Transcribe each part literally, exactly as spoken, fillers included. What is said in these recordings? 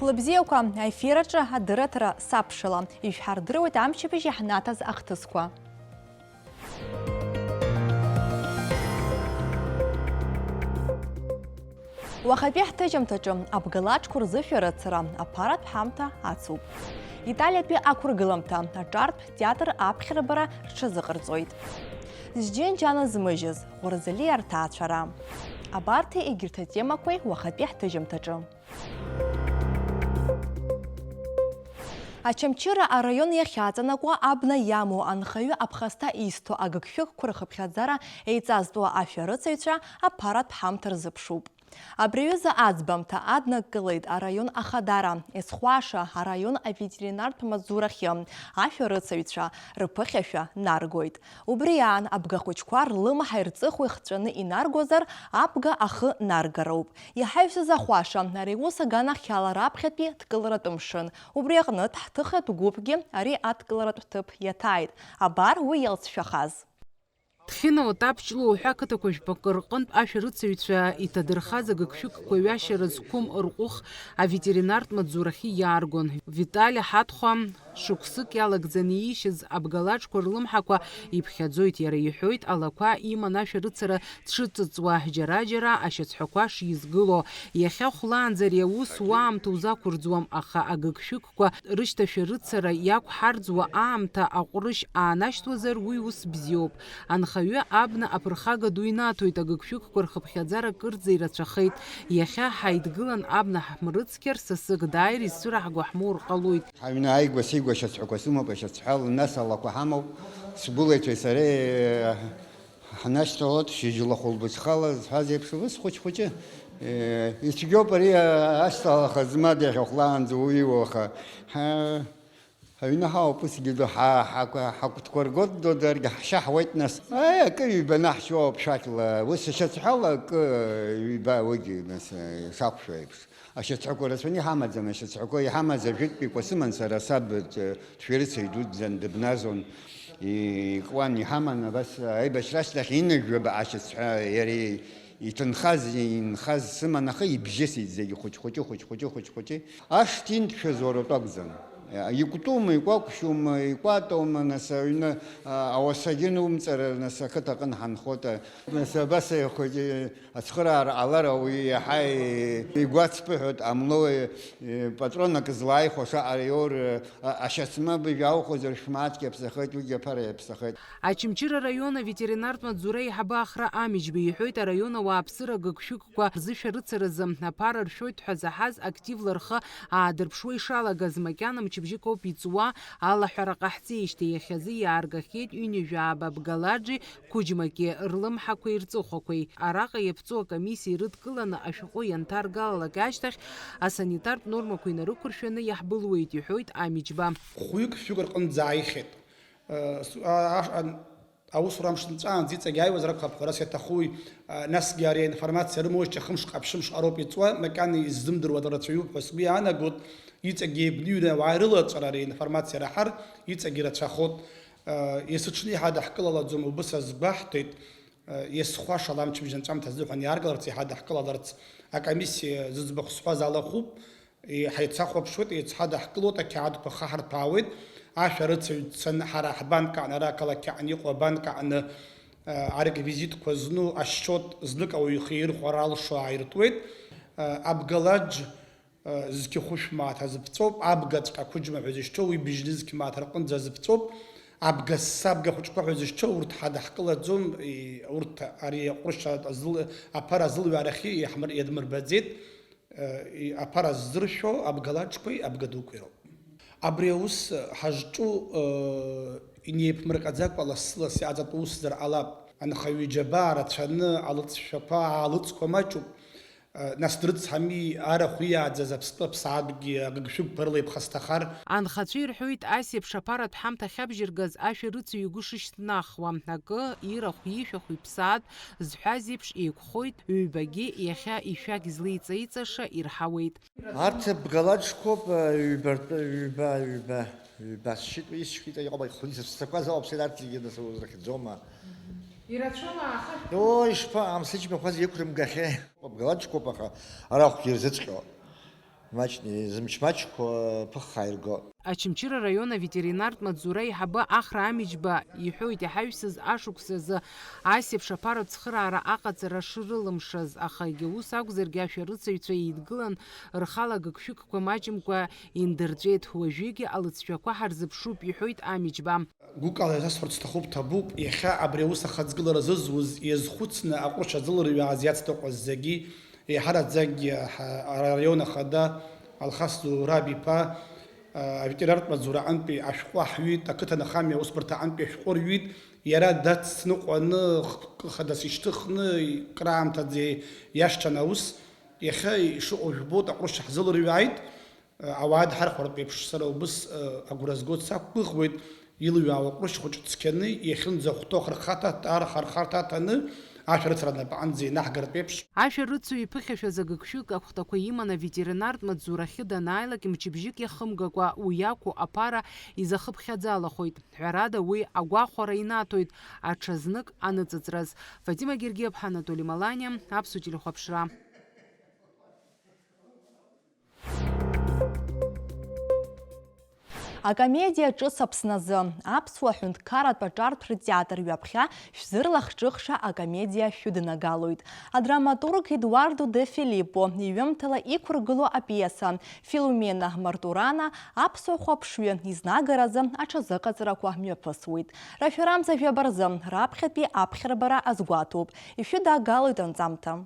Хәлыбзиақәа, аефир аҿы адырраҭара сабшала, ишәҳардыруеит амчыбжь иаҳнаҭаз ахҭысқәа. Уахатәи ҳҭыжьымҭаҿы абгалаџқәа рзышәарыцара аԥаратә ҳамҭа ацуп. Италиатәи ақәыргыламҭа аҿартә театр аԥхьарбара рҽазыҟарҵоит. Зџьынџьана змыжьыз, Ӷәырзалиа рҭаацәара. Абарҭи егьырҭ атемақәеи уахатәи ҳҭыжьымҭаҿы. Очамчыра араион иахьаҵанакуа абна иамоу анхаҩы аԥхасҭа изҭо агыгшәыгқәа рхыԥхьаӡара еиҵазтәу ашәарыцаҩцәа аԥаратә ҳамҭа рзыԥшуп. Абри аҩыза аӡбамҭа аднакылеит араион ахадара, Есхәаша араион аветеринартә маҵзурахьы ашәарыцаҩцәа рыԥыхьашәа наргоит. Убри аан, абгахәыҷқәа рлымҳа ирҵыхәа ихҵәаны инаргозар, абга ахы наргароуп. Иҳаҩсыз ахәаша, ари аус аганахьала раԥхьатәи дкыларатә мшын. Убри аҟнытә, ҳҭыхратә гәыԥгьы ари адкыларатә ҭыԥ иаҭааит. Абар уи иалҵшәахаз. Дхьынала Тапчлоу ҳәа ақыҭақәа жәпакы рҟынтә ашәарыцаҩцәа иҭадырхаз агыгшәыгқәа ҩашьара зқәым рҟәых аветеринартә маҵзурахьы иааргон. Витали Ҳаҭхәа шықәсык иалагӡаны иишьыз абгалаџқәа рлымҳақәа иԥхьаӡоит, иара иҳәоит, алақәа иман ашәарыцара дшыҵыҵуа, џьара-џьара ашьацҳәақәа шизгыло. Иахьа хәлаанӡа ари аус уаамҭа узақәырӡуам, аха агыгшәыгқәа рышьҭашәарыцара иақәҳарӡуа аамҭа аҟәрышь аанашьҭуазар, уи ус бзиоуп. Анхаҩы абна аԥырхага ду инаҭоит, агыгшәыгқәа рхыԥхьаӡара кырӡа ирацәахеит. Иахьа ҳаидгылан абна ҳмырыцқьар, сасык дааир, изцәыраҳго ҳмоур ҟалоит. Ҳаҩны ааигәа-сигәа ашьацҳәақәа сымоуп, ашьацҳәа нас алақәа ҳамоуп. Сгәылаҩцәеи сареи, э, ҳнашьҭалоит, шьыжьла хәылбыҽхала зҳәаз еиԥш, ус хәыҷ-хәыҷы, э, ицәгьоуп ари, э, ашьҭалаха змада иахьа хәлаанӡа уиуа, аха ҳа-, Аҩны ҳауп, усгьы ду-, ҳа-, ҳа-, ҳакәтқәа ргоит, ду-, даргьы ҳшьаҳуеит нас. Аи, акы ҩба наҳшьуоуп шәақьла, ус ашьацҳәала акы ҩба уигьы нас, э, шақәшәо еиԥш. Ашьацҳәақәа рацәаны иҳамаӡам, ашьацҳәақәа иҳамаз ажәытәтәиқәа сыман сара, саб, э, дшәарыцаҩ дуӡӡан, дыбназон, икуан, иҳаман, абас аибашьра ашьҭахь инажәҩа баҟа ашьацҳәа иара иҭынхаз, инхаз сыман, аха ибжьысит зегьы хәыҷ-хәыҷы, хәыҷ-хәыҷы, хәыҷ-хәыҷы. Ашҭа инҭшәаз уара утәы акәӡам. Икәтәума, икәакәшьума, икәатоума, нас, аҩны, а, ауасагьы нумҵар, нас, ақыҭа аҟны ҳанхоит, а, нас, абас аихоит, э, ацхыраара ҟалар ауаҩы иаҳа, э, игәацԥыҳәоит, амлоу, э, э, патронак злааихәо шаҟара иоур, э, а-, ашьацмабыжә аухозар шәмааҭгьы аԥсахеит, уигьы аԥара иаԥсахеит. Очамчыра араион аветеринартә маҵзура аиҳабы Ахра Амиџьба иҳәоит, араион ауааԥсыра агыгшәыгқәа рзышәарыцаразы аԥара ршәоит ҳәа заҳаз активла рхы аадырԥшуа ишалагаз, макьана мчыбжьык ауп иҵуа, алаҳәара ҟаҳҵеижьҭеи иахьазы иааргахьеит ҩынҩажәи ааба бгалаџи қәыџьмаки рлымҳақәеи рҵыхәақәеи. Араҟа иаԥҵоу акомиссиа ирыдкыланы ашәҟәы ианҭаргалалак ашьҭахь, асанитартә нормақәа инарықәыршәаны иаҳбылуеит, иҳәоит Амиџьба. Хәҩык-фҩык рҟынӡа ааихьеит. Э, с-, а-, аш-, ан-, аусура амш нҵәаанӡа иҵегь ааиуазар акәхап ҳәа рас иаҭахуи, а, насгьы ари аинформациа рымоушьҭ, хымш ҟаԥшьымш ҟароуп иҵуа, макьана иззымдыруа рацәаҩуп ҳәа сгәы иаанагоит, иҵегь еигәныҩны ауаа ирылаҵәара ари аинформациа раҳар, иҵегь ирацәахоит. Э, есыҽны иҳадаҳкылалаӡом, убыс азгәаҳҭеит, э, есхәашала амчыбжь анҵәамҭа азыҳәан иааргаларц, иҳадаҳкылаларц акомиссиа зыӡбахә сҳәаз алахәуп. Ҳаицахәаԥшуеит, еицҳадаҳкылоит, ақьаадқәа хаҳарҭәаауеит, ашәарыцаҩ дцаны ҳара ҳбанк аҟны, ара ақалақь аҟны иҟоу абанк аҟны, а, ареквизитқәа зну асчиот знык ауаҩы ихы ирхәара алшо ааиртуеит. А, Абгалаџ, а, зқьы хәышә мааҭ азыԥҵәоуп, абгаҵәҟьа ақәыџьма ҳәа изышьҭоу уи быжьнызқь мааҭ рҟынӡа азыԥҵәоуп, абгасса абгахәыҷқәа ҳәа изышьҭоу урҭ ҳадаҳкылаӡом, и-, урҭ ари аҟәрышь азыл-, аԥара азылҩаарахьы иаҳмыр-, иадмырбаӡеит. Э, и-, аԥара ззыршәо абгалаџқәеи абгадуқәеи роуп. Абри аус ҳазҿу, э, инеиԥмырҟьаӡакәа лассы-ласс иҟаҵатәу усзар ҟалап. Анхаҩы иџьабаа рацәаны алыҵшәақәа аалыҵқәа маҷуп. Э, нас дрыцҳами, арахә иааӡаз аԥстәы аԥсаатәгьы агыгшәыгқәа рыла иԥхасҭахар. Анхацәа ирҳәоит, ас еиԥш аԥаратә ҳамҭа ахьабжьыргаз ашәарыцаҩ игәы шышьҭнахуа, акы ирахә, ишәахә, иԥсаатә, зҳәаз еиԥш еиқәхоит, ҩбагьы иахьа ишәақь злеиҵеиҵаша ирҳауеит. Арҭ бгалаџқәоуп, ҩба ртәы, ҩба, ҩба, ҩба сшьит, исшьит, иҟалоит, ихәыҷ сыԥсақәа зыҟаԥҵеит арҭ зегьы, нас урҭ рыхьӡома? Ирацәоума, аха? О, ишԥа, амсыџьмақәа зегьы ықәрымгахьеи? Бгалаџқәоуп, аха арахәгьы ирзыҵҟьо. Маҷны, зымч маҷқәа ԥыххаа ирго. Очамчыра араион аветеринартә маҵзура аиҳабы Ахра Амиџьба иҳәоит, иҳаҩсыз ашықәс азы ас еиԥш аԥаратә цхыраара аҟаҵара шрылымшаз, аха егьа ус акәзаргьы ашәарыцаҩцәа еидгылан, рхала гыгшәыгқәа маҷымкәа индырҵәеит. Уажәыгьы алыҵшәақәа ҳарзыԥшуп, иҳәоит Амиџьба. Гәыкала иазасҳәарц сҭахуп, ҭабуп, иахьа абри аус ахаҵгылара зызуз, иазхәыцны аҟәыш азылырҩааз иацныҟәаз зегьы, еиҳараӡакгьы ҳа-, араион ахада Алхас Зураб иԥа, а, аветеринартә маҵзура аҟынтәи ашәҟәы аҳҩит, ақыҭа нахамҩа аусбарҭа аҟынтәи ашәҟәы рҩит, иара дацныҟәаны, х-, хадас ишьҭыхны, краамҭаӡа иашьҭан аус, иахьа ишыҟоу жәбоит, аҟәрышь ҳзылырҩааит. Ауаа дҳархәартә еиԥш, сара убыс, э, агәра згоит, сақәгәыӷуеит, илҩаауа ҟәрышь хәыҷ цқьаны, иахьынӡахәҭоу ахырхарҭа, архархарҭа аҭаны, ашәарыцара напаҟынӡа инаҳгартә еиԥш. Ашәарыцаҩ иԥыхьашәаз агыгшәыг ахәҭақәа иман аветеринартә маҵзурахьы данааилак, мчыбжьык иахымгакәа уи иақәу аԥара изахыԥхьаӡалахоит. Ҳәарада, уи агәахәара инаҭоит аҽазнык аныҵыҵраз. Фатима Гергиаԥҳа, Анатоли Маланиа, Аԥсуа телехәаԥшра. Акомедиа ҿыц Аԥсны азы. Аԥсуа ҳәынҭқарратә аҿартә ртеатр ҩаԥхьа шәзырлахҿыхша акомедиа шәыднагалоит. Адраматург Едуардо де Филиппо иҩымҭала иқәыргыло апиеса Филумена Мартурана аԥсуа хәаԥшҩы изнагаразы аҽазыҟаҵарақәа мҩаԥысуеит. Рашәарамза жәаба рзы раԥхьатәи аԥхьарбара азгәаҭоуп. Ишәыдагалоит анҵамҭа.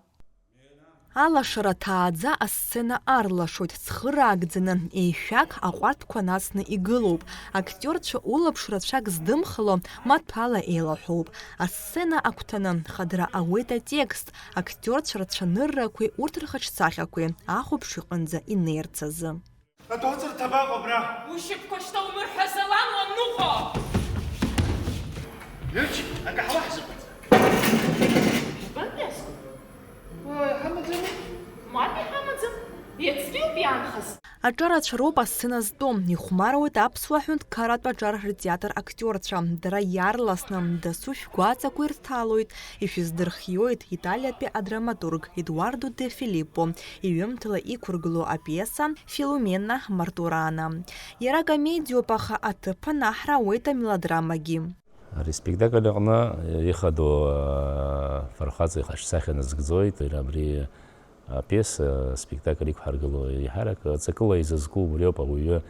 Алашара ҭааӡа асцена арлашоит, цхыраагӡаны, еишәак аҟәардәқәа нацны игылоуп. Актиорцәа улаԥш рацәак здымхало, маҭәала еилаҳәоуп. Асцена агәҭаны, хадара ауеит атекст, актиорцәа рцәаныррақәеи урҭ рхаҿсахьақәеи ахәаԥшҩы аҟынӡа инеирц азы. Адәылҵырҭа абаҟоу абра? Ушьапқәа шьҭа умырҳәазалан уанныҟәо! Ҩырч, акаҳуа ҳзыҟаҵа. Ҳабантәи асқәа? Уа, иҳамаӡами? Мап иҳамаӡам. Иацтәиуп иаанхаз. Аҿарацәа роуп асцена зтәу, ихәмаруеит аԥсуа ҳәынҭқарратә аҿар ртеатр актиорцәа. Дара иаарласны дасу шәгәаҵақәа ирҭалоит, ишәыздырхиоит италиатәи адраматург Едуардо де Филиппо иҩымҭала иқәыргыло апиеса Филумена Мартурана. Иара акомедиоуп, аха аҭыԥ анаҳра ауеит амелодрамагьы. Ари аспектакль аҟны ихадоу, аа, фырхаҵа ихаҿсахьа назгӡоит, иара абри апиеса, аспектакль иқәҳаргыло еиҳарак ҵакыла изызку убриоуп, ауаҩы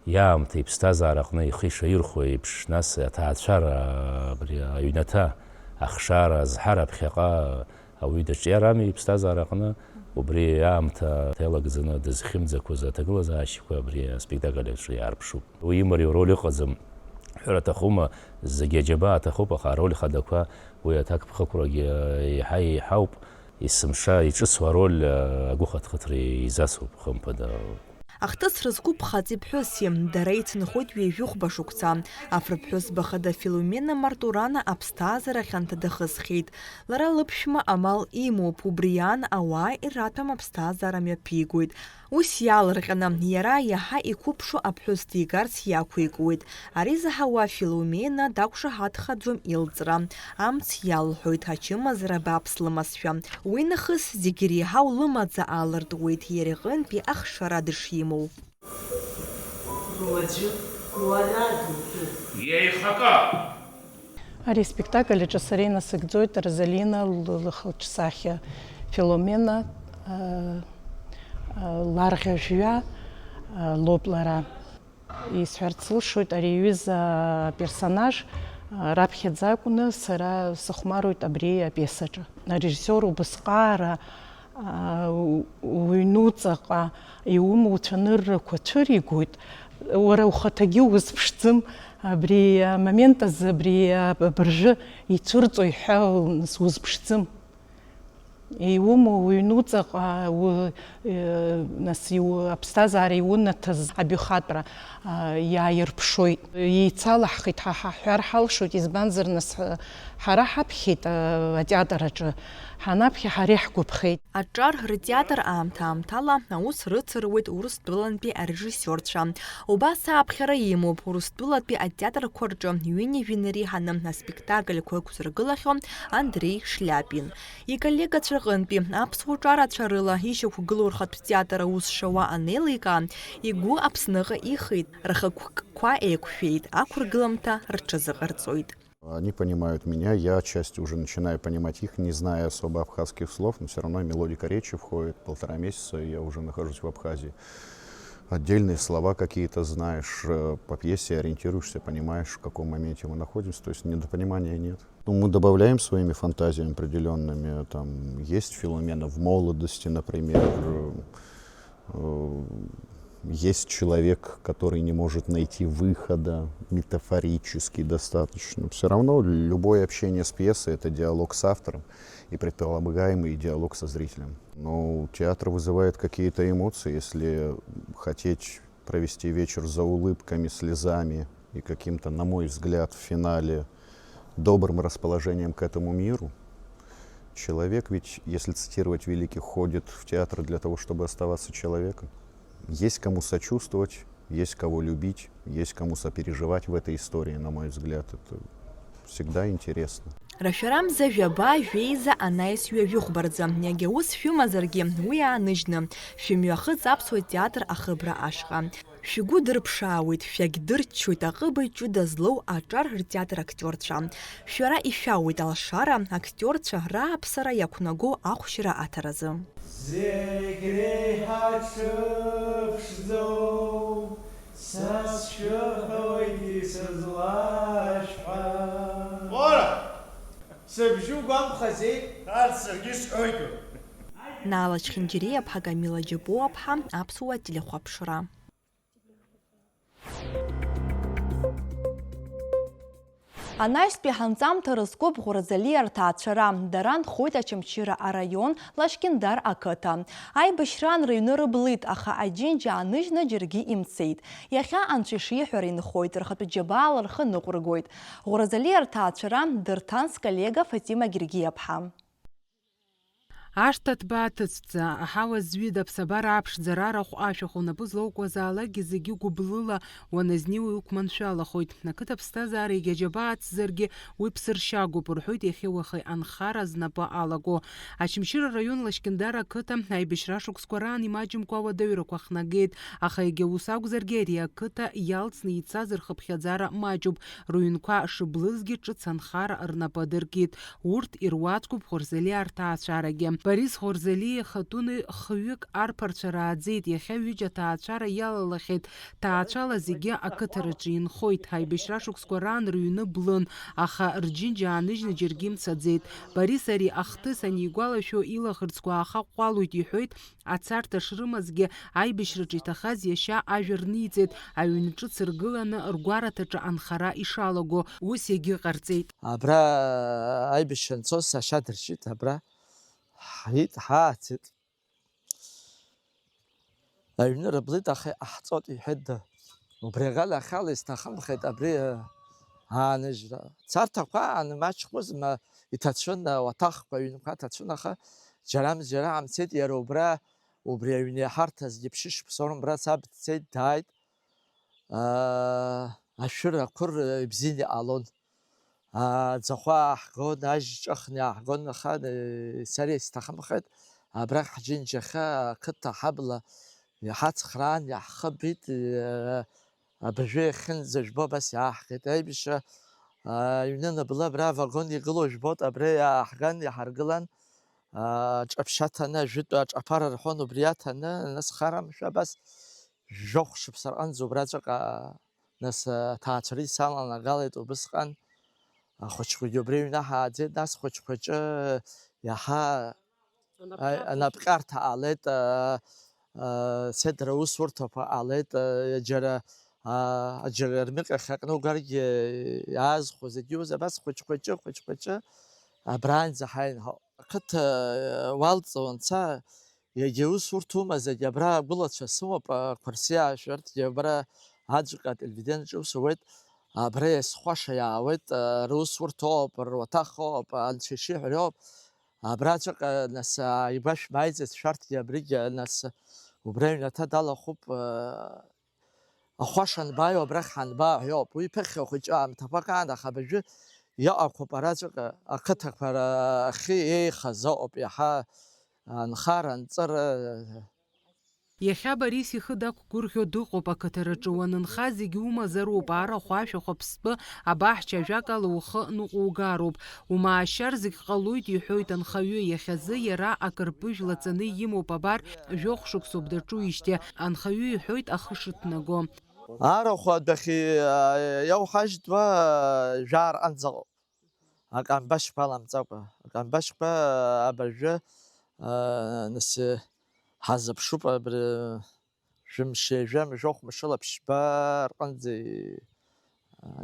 иаамҭа иԥсҭазаараҟны ихы ишаирхәо еиԥш, нас аҭаацәара, абри аҩнаҭа, ахшара азҳара ԥхьаҟа ауаҩы даҿиарами иԥсҭазаараҟны, убри аамҭа иалагӡаны дызхьымӡақәаз аҭагылазаашьақәа абри аспектакль аҿы иаарԥшуп. Уи имариоу роль ыҟаӡам ҳәара аҭахума, зегьы аџьабаа аҭахуп, аха ароль хадақәа уи аҭакԥхықәрагьы еиҳа еиҳауп, есымша иҿыцу ароль агәыхаҭхыҭра изасуп, хымԥада. Ахҭысра зқәу ԥхаҵеи ԥҳәыси, дара еицынхоит ҩажәи хәба шықәса. Афырԥҳәызба хада Филумена Мартурана аԥсҭазаара хьанҭа дахысхьеит. Лара лыԥшәма амал имоуп, убри аан ауаа ираҭәам аԥсҭазаара мҩаԥигоит. Ус иаалырҟьаны, иара иаҳа иқәыԥшу аԥҳәыс дигарц иақәикуеит. Ари заҳауа Филумена дақәшаҳаҭхаӡом илҵра. Амц иалҳәоит, ачымазара бааԥс лымазшәа. Уи нахыс зегь иреиҳау лымаӡа аалыртуеит иара иҟынтәи ахшара дышимоу. Руаӡәы уара дутәы. Иеихакы! Ари аспектакль аҿы сара инасыгӡоит Розалина лы-, лыхылҿсахьа Филомена, а, а, ларӷьажәҩа, а, лоуп лара. Исҳәарц сылшоит, ари аҩыза аперсонаж, а, раԥхьаӡа акәны сара сыхәмаруеит абри апиесаҿы. Арежиссиор убысҟаара, а, у-, уҩнуҵаҟа иумоу цәаныррақәа цәыригоит. Уара ухаҭагьы узԥшӡым, абри амомент азы, абри абыржәы ицәырҵуеи ҳәа, нас, узԥшӡым. Иумоу уҩнуҵаҟа, у-, э, нас, иу-, аԥсҭазаара иунаҭаз абаҩхатәра, а, иааирԥшуеит. Еицалаҳхит, ҳа ҳаҳәар ҳалшоит, избанзар, нас, ҳа-, ҳара ҳаԥхьеит, а, атеатр аҿы. Ҳанаԥхьа ҳара иаҳгәаԥхеит. Аҿар ртеатр аамҭа-аамҭала аус рыцыруеит Урыстәылантәи арежиссиорцәа. Убас ааԥхьара имоуп Урыстәылатәи атеатрқәа рҿы ҩынҩажәи нареиҳаны аспектакльқәа ықәзыргылахьоу Андреи Шляпин. Иколлегацәа Аҟынтәи аԥсуа ҿарацәа рыла ишьақәгылоу рхатә театр аус шауа анеиликаа, игәы Аԥсныҟа ихеит, рхықәкқәа еиқәшәеит, ақәыргыламҭа рҽазыҟарҵоит. Они понимают меня, я отчасти уже начинаю понимать их, не зная особо абхазских слов, но все равно мелодика речи входит. Полтора месяца я уже нахожусь в Абхазии. Отдельные слова какие-то знаешь, э, по пьесе ориентируешься, понимаешь, в каком моменте мы находимся, то есть недопонимания нет. Ну, мы добавляем своими фантазиями определенными, там, есть Филомена в молодости, например, э, есть человек, который не может найти выхода, метафорически достаточно. Все равно любое общение с пьесой — это диалог с автором и предполагаемый диалог со зрителем. Но театр вызывает какие-то эмоции, если хотеть провести вечер за улыбками, слезами и каким-то, на мой взгляд, в финале добрым расположением к этому миру. Человек ведь, если цитировать великих, ходит в театр для того, чтобы оставаться человеком. Есть кому сочувствовать, есть кого любить, есть кому сопереживать в этой истории, на мой взгляд. Это всегда интересно. Рашәарамза жәаба, жәеиза, анаҩс ҩажәихәбарӡа, иагьа ус шәымазаргьы, уи ааныжьны, шәымҩахыҵ аԥсуа театр ахыбра ашҟа. Шәгәы дырԥшаауеит, шәагьдырччоит аҟыбаҩ ҷыда злоу аҿар ртеатр актиорцәа. Шәара ишәаауеит алшара, актиорцәа рааԥсара иақәнаго ахәшьра аҭаразы. Зегь реиҳа ҽыԥшӡоу, са сшәыҳәоит исызлашәҳәа. Уара! Сыбжьы угәамԥхази? Арҭ саргьы сҳәоит. Наала Чхинџьириаԥҳа, Камила Џьапуаԥҳа, аԥсуа телехәаԥшра. Анаҩстәи ҳанҵамҭа рызкуп Ӷәырӡалиа рҭаацәара, дара нхоит Очамчыра араион, Лашькьындар ақыҭа. Аибашьраан рыҩны рыблит, аха аџьынџь ааныжьны џьаргьы имцеит. Иахьа анцәа ишиҳәара инхоит, рхатәы џьабаала рхы ныҟәыргоит. Ӷәырӡалиа рҭаацәара дырҭан сколлега Фатима Гергиаԥҳа. Ашҭа ҭбаа ҭыҵәҵәа, аҳауа зҩыда, аԥсабара аԥшӡара арахә ашәахә унапы злоукуазаалакгьы зегьы гәыблыла уаназнеиуа иуқәманшәалахоит. Ақыҭа аԥсҭазаара егьа џьабаа ацзаргьы уи ԥсыршьагоуп, рҳәоит иахьеи уахеи анхара знапы алаку. Очамчыра араион Лашькьындар ақыҭа аибашьра шықәсқәа раан имаҷымкәа ауадаҩрақәа хнагеит, аха егьа ус акәзаргьы ари ақыҭа иалҵны ицаз рхыԥхьаӡара маҷуп, рыҩнқәа шыблызгьы ҿыц анхара рнапы адыркит. Урҭ ируаӡәкуп Ӷәырӡалиа рҭаацәарагьы. Борис Ӷәырӡалиа ихатәы хҩык арԥарцәа рааӡеит, иахьа ҩыџьа аҭаацәара иалалахьеит, ҭаацәала зегьы ақыҭараҿы инхоит, ҳаибашьра шықәсқәа раан рыҩны блын, аха рџьынџь ааныжьны џьаргьы имцаӡеит. Борис ари ахҭыс анигәалашәо илаӷырӡқәа аахаҟәҟәалоит иҳәоит, Ацарҭа шрымазгьы, аибашьраҿы иҭахаз иашьа ажәа рниҵеит, аҩны ҿыц ргыланы ргәараҭаҿы анхара ишалаго, ус иагьыҟарҵеит. Абра аибашьра анцоз сашьа дыршьит, абра ҳит, ҳааӡеит. Аҩны рыблит, аха иҟаҳҵоит, иҳәеит да. Убри аганахьала исҭахымхеит абри, э, ааныжьра. Царҭақәа аан маҷхозма, иҭацәын, э, уаҭахқәа, аҩнқәа ҭацәын, аха џьарамзџьара ҳамцеит, иара убра, убри аҩны иҳарҭазгьы ԥшьышықәса аумбра, саб дцеит, дааит. Аа, ашәыр ақәыр, э, ибзианы иҟалон. Аӡахәа ааҳгон, ажь ҿыхны иааҳгон, аха, э, сара исҭахымхеит, абрахь ҳџьынџьахьы ақыҭа ҳабла иҳацхраан, иаҳхыбит, э, абыржәы иахьынӡа жәбо абас иааҳгеит. Аибашьра, а, аҩны аныбла абра авагон игылоу жәбоит, абра иааҳган, иҳаргылан, а, ҿаԥшьа ҭаны, ажәытә аҿаԥара рҳәон, убри аҭаны, нас харамшәа абас жәохә шықәса рҟынӡа убраҵәҟьа, нас, а, аҭаацәара исаланагалеит убысҟан. Ахәыҷқәагьы убри аҩны ҳааӡеит, нас хәыҷ-хәыҷы иаҳа Анапҟьарҭа ҟалеит, аа, аа, седра усурҭақәа ҟалеит, аа, џьара, аа, џьара рмыҟьахь аҟны угаргьы иаазхәо зегьы уз, абас хәыҷ-хәыҷы, хәыҷ-хәыҷы абраанӡа ҳаин ҳа-, ақыҭа, уалҵ уанца, иагьа усурҭоума зегь абра агәылацәа сымоуп, ақәарсиаа шәарҭгьы абра аӡәк ателевидениеҿы ус ауеит, абра иазхәаша иаауеит, русурҭоуп, руаҭахоуп, анцәа ишиҳәариоуп. Абраҵәҟьа, нас, ааигәа шәмааиӡац шәарҭгьы абригьы, нас, убра аҩнаҭа далахәуп, ахәа шанбааиуа абрахь ҳанбааҳәоуп. Уи ԥыхьа хәыҷы аамҭақәак аан, аха абыржәы Иҟақәоуп араҵәҟьа ақыҭақәа рахьы еихаз ыҟоуп иаҳа анхара, анҵыра. Иахьа Борис ихы дақәгәырӷьо дыҟоуп, ақыҭараҿы уанынха зегь умазароуп, арахә, ашәахә, аԥстәы, абаҳча, ажәакала, ухы ныҟәугароуп. Умаашьар зегь ҟалоит, иҳәоит анхаҩы, иахьазы иара акырпыжә лаҵаны имоуп, абар, жәохә шықәсоуп даҿуижьҭеи, анхаҩы иҳәоит ахы шыҭнаго. Арахә адәахьы, а, иауҳажьтәуа, а, жәаарҟанӡа ыҟоуп. Акамбашьқәа аламҵакәа, акамбашьқәа, а, абыржәы, а, нас, э, ҳазыԥшуп абри. Жәымш, ҩажәа мшәохә мшылаԥшьба рҟынӡа и-,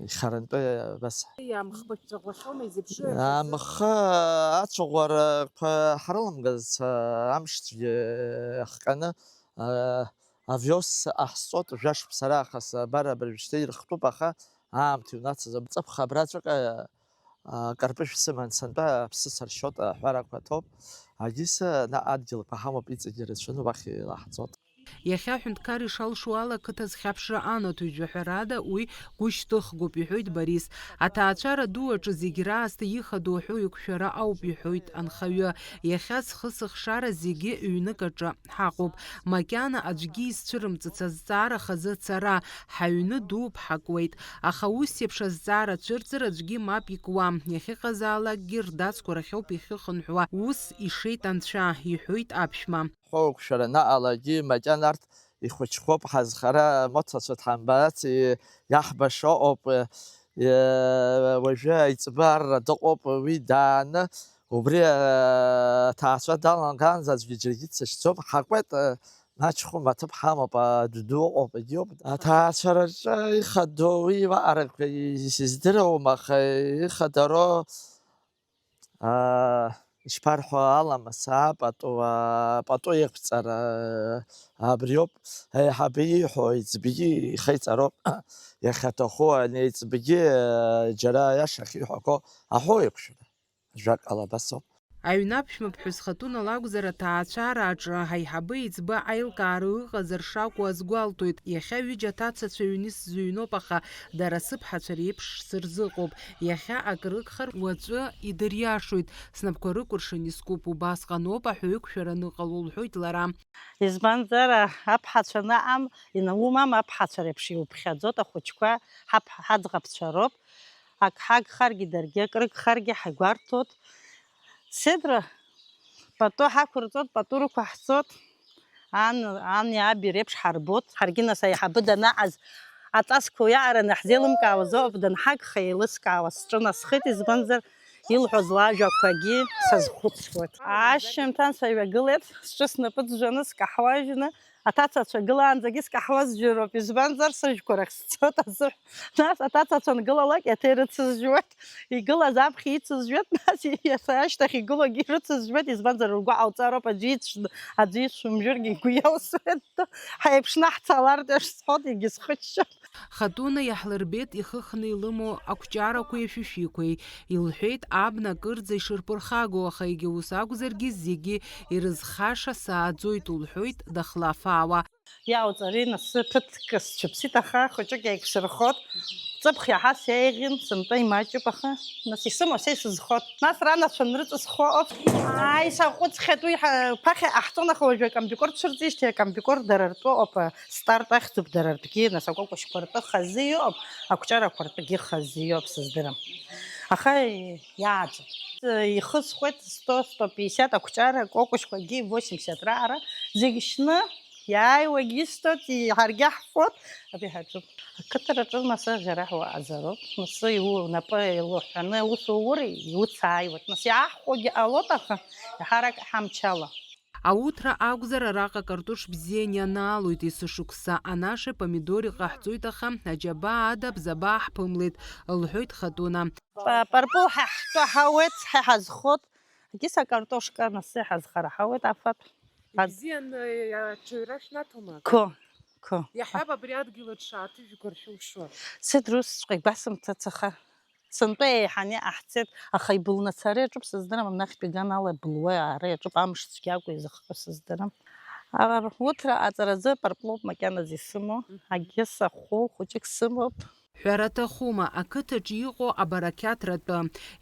ихарантәы абас. Амхқәа шәҵәаӷәахьоума, изеиԥшроу иахьазы? Амхы ацәаӷәарақәа ҳрылымгаз, а, амшцәгьа иахҟьаны, а, авиос ҟаҳҵоит, жәа шықәса раахыс, абар абыржәшьҭа ирыхтәуп, аха аамҭа иунацыз, ҵыԥх абраҵәҟьа акарпыжә сыман сынтәа аԥсы сыршьоит аҳәарақәа ҭоуп. Агьыс наҟ адгьылқәа ҳамоуп, иҵегьы ирацәаны уахь илаҳҵоит. Иахьа аҳәынҭқар ишалшо ала, ақыҭа зхьаԥшра анаҭоит, жәаҳәарада уи гәышьҭыхгоуп, иҳәоит Борис. Аҭаацәара ду аҿы зегь раасҭа ихадоу аҳәоу еиқәшәара ауп, иҳәоит анхаҩы. Иахьа схы-сыхшара зегьы ҩнык аҿы ҳаҟоуп. Макьана аӡәгьы изцәырымҵыц азҵаара хазы ацара, ҳаҩны дууп, ҳакуеит. Аха ус еиԥш азҵаара цәырҵыр аӡәгьы мап икуам. Иахьыҟазаалакгьы рдацқәа рахьоуп ихьыхынҳәуа, ус ишеит анцәа, иҳәоит аԥшәма. Ҳәоуқәшәара наҟалагьы макьана арҭ ихәыҷқәоуп ҳазхара, мацәацәа дҳамбац, и-, иаҳбаша ыҟоуп, и-, уажәы аиҵбы арра дыҟоуп, уи дааны, убри, а, аҭаацәа далангаанӡа аӡәгьы џьаргьы дсышьҭӡом, ҳакуеит, а, Мачхәым аҭыԥ ҳамоуп, адәы ду ыҟоуп, егьоуп. Аҭаацәараҿы ихадоу уи уаҟарақәа исыздыруам, аха ихадароу, аа, ишԥарҳәо, аламыс, апату, апату иқәҵара, абриоуп. Аиҳабы ииҳәо, аиҵбгьы ихеиҵароуп. Иахьаҭаху ани аиҵбгьы џьара аиаша ахьиҳәақәо аҳәо еиқәшәара. Ажәакала, абас ауп. Аҩны аԥшәмаԥҳәыс Хатуна лакәзар, аҭаацәарааҿы аиҳабы еиҵбы аилкаара ыҟазар шакәу азгәалҭоит. Иахьа ҩыџьа аҭацацәа ҩны исзыҩноуп, аха дара сыԥҳацәа реиԥш сырзыҟоуп. Иахьа акрыгхар, уаҵәы идыриашоит. Снапқәа рыкәыршан искуп, убасҟаноуп аҳәаҩықәшәара аныҟало, лҳәоит лара. Избанзар, аԥҳацәа наҟ ам, инаумам аԥҳацәа реиԥш иуԥхьаӡоит ахәыҷқәа, ҳаԥ-, ҳаӡӷабцәа роуп. Ак ҳагхаргьы, даргьы акрыгхаргьы ҳагәарҭоит. Седра пату ҳақәырҵоит, пату рықәаҳҵоит. Ан, ани аби реиԥш ҳарбоит. Ҳаргьы нас аиҳабы данаҟаз аҵасқәа уиаҟара наҳзеилымкаауаз ыҟоуп, данҳагха еилыскаауа сҿы насхеит, избанзар, илҳәоз лажәақәагьы сазхәыцуеит. Ашьжьымҭан саҩагылеит, сҿы снапы ӡәӡәаны скаҳуа ыжәны, аҭацацәа гылаанӡагьы скаҳуа зжәыроуп, избанзар, сыжәқәа рахь сцоит азыҳәа. Нас аҭацацәа ангылалак, иаҭа ирыцызжәуеит, игылаз аԥхьа ицызжәуеит, нас иаҭа ашьҭахь игылогьы ирыцызжәуеит, избанзар, ргәы ҟауҵароуп, аӡәы ицә-, аӡәы ицәымжәыргьы игәы иалсуеит, ҳаиԥшны ҳцалартә еиԥш сҳәоит, егьысхыччом. Хатуна иаҳлырбеит ихыхны илымоу ақәҿиарақәеи ашәишәиқәеи. Илҳәеит, абна акырӡа ишырԥырхагоу, аха егьа ус акәзаргьы, зегьы ирызхаша сааӡоит, лҳәоит дахлафаауа. Иаауҵари, нас ԥыҭк сцәыԥсит, аха хәыҷык еиқәсырхот. Ҵыԥх иаҳа сеиӷьын, сынтәа имаҷуп, аха, нас, исымоу са исызхот. Нас ранацәа нрыҵысхо, оф, ааи, саҟәыҵхьеит, уи ҳа-, ԥахьа иҟаҳҵон, аха уажәы акомбикорд цәырҵижьҭеи, акомбикорд дара ртәы ыҟоуп, стартә ахьӡуп дара ртәгьы, нас, акәакәашьқәа ртәы хазы иҟоуп, ақәҿиарақәа ртәгьы хазы иоуп, сыздырам. Аха иааӡом. Ихысхуеит сто, сто пятьдесят, ақәҿиара, акәакәашьқәагьы восемьдесят раара, зегь шьны, иааиуагьы исҭоит, ҳаргьы ҳфоит, абри ҳаҿуп. Ақыҭараҿы нас ҳара ҳуааӡароуп, нас иу-, унапы еилыҳәҳәаны аус уур, иуцааиуеит, нас иааҳхәогьы ҟалоит, аха иаҳарак ҳамчала. Ауҭра акәзар, араҟа картош бзианы ианаалоит, есышықәса анашеи помидори ҟаҳҵоит, аха аџьабаа ада бзабаа ҳԥымлеит, лҳәоит Хатуна. Па-, парпыл ҳа ҳтәы ҳауеит, ҳа ҳазхот, агьыс акартошка нас ҳазхара ҳауеит афатә. Ибзианы аҽаҩра шәнаҭома? Қы, қы. Иаҳҳәап, абри адгьыл аҿы шааҭыжәго ршәылшо. Сыдрусҵәҟьа игәасымҭац, аха сынтәа еиҳаны иҟаҳҵеит, аха ибылнацара иаҿуп, сыздырам, амнахьтә иганала былуа аара иаҿуп, амш цәгьакәа изыхҟьо сыздырам. Ауҭра аҵаразы парплоуп макьаназы исымоу, мгм, агьыс ахәы хәыҷык сымоуп. Ҳәара аҭахума, ақыҭаҿы иҟоу абарақьаҭратәы.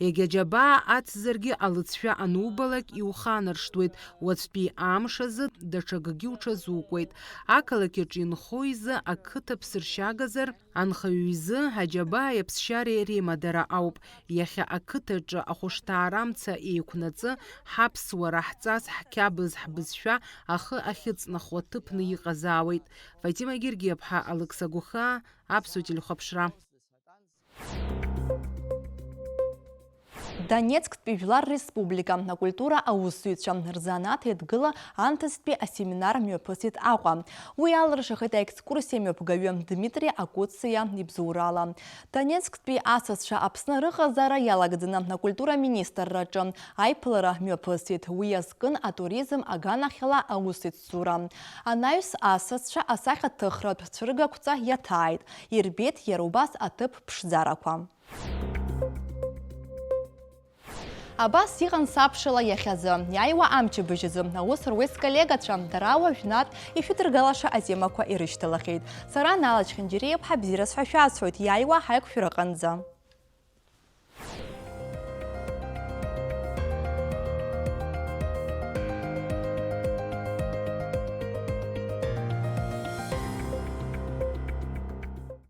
Егьа џьабаа ацзаргьы алыҵшәа анубалак иуханаршҭуеит, уаҵәтәи амш азы даҽакгьы уҽазукуеит. Ақалақь аҿы инхо изы ақыҭа ԥсыршьагазар, анхаҩы изы аџьабааи аԥсшьареи реимадара ауп. Иахьа ақыҭаҿы ахәышҭаарамца еиқәнаҵы, ҳаԥсуара, ҳҵас, ҳқьабз, ҳбызшәа ахы ахьыҵнахуа ҭыԥны иҟазаауеит. Фатима Гергиаԥҳа, Алықьса Гәыхаа, Аԥсуа телехәаԥшра. Донецктәи Жәлар Республика акультура аусзуҩцәа рзанааҭ еидгыла анҭыҵтәи асеминар мҩаԥысит Аҟәа. Уи алыршахеит аекскурсиа мҩаԥгаҩы Дмитри Акуциа ибзоурала. Донецктәи асасцәа Аԥсны рыҟазаара иалагӡаны акультура министрраҿы аиԥылара мҩаԥысит. Уи иазкын атуризм аганахьала аусеицура. Анаҩс асасцәа асахьаҭыхратә цәыргақәҵа иаҭааит, ирбеит иара убас аҭыԥ ԥшӡарақәа. Абас иҟан сабшала иахьазы. Иааиуа амчыбжь азы аус руеит сколлегацәа, дара уажәнатә ишәыдыргалаша атемақәа ирышьҭалахьеит. Сара Нала Чхинџьириаԥҳа бзиараз ҳәа шәасҳәоит, иааиуа ҳаиқәшәараҟынӡа.